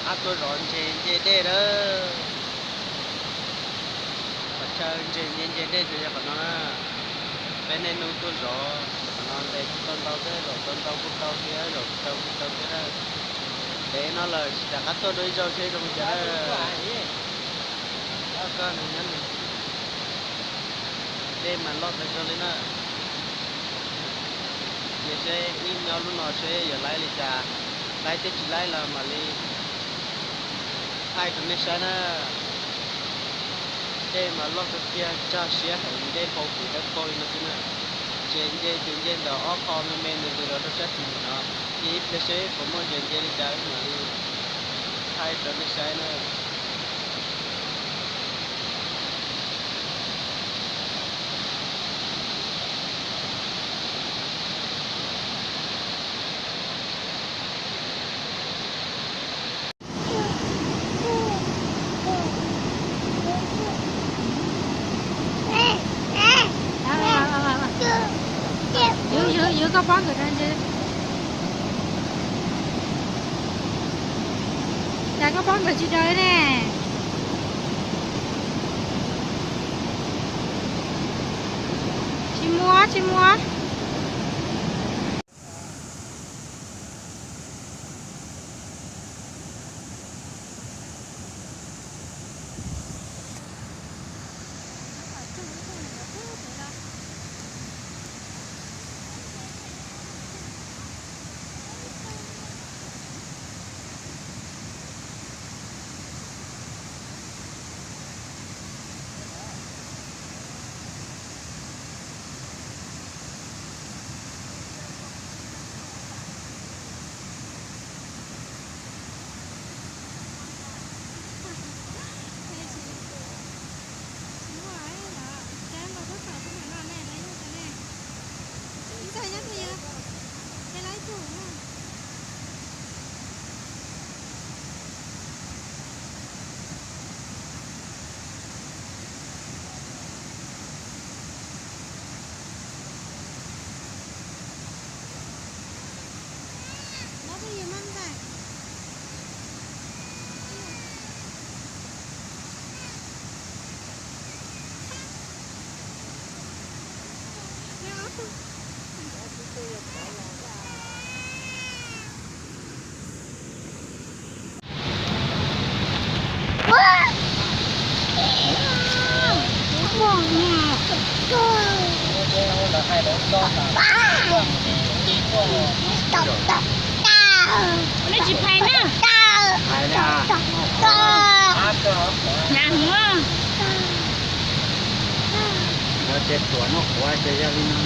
Tuaj zov ntses nce dej lawm. Qhov chaw ntses nce nce dej ces yog qhov no na. Peb niaj hnub tuaj zov, qhov no ntes tsis tau ntau thiab, zaum tau ntau kuj tau thiab, zaum tsis tau kuj tau thiab na. Ntev no lawm tsis rov qab tuaj dua ib zaug seb zoo cas. Koj nws nyob nws, dej mas loj tas zog li na. Cia seb wb nyob lub no seb yuav laib li cas, laib thiab tsis laib los mam li thaij rau nej saib na. Dej mas loj kawg kiag, tsag siab heev, dej phau puv dawb paug li no xwb na. Ces nce ces nce ntawm ob qho me me ntws ntws los rau sab tim no, cia ib pliag seb puas muaj ntses nce li cas wb mam li thaij rau nej saib na. Yuav, yuav, yuav koj pob nkawd rau ntses. Cas koj pob nkawd tsis raws ne? Tsis muaj, tsis muaj. Nej tsis phais na. Hnav heev. Ces tuam no quav ces yog li no.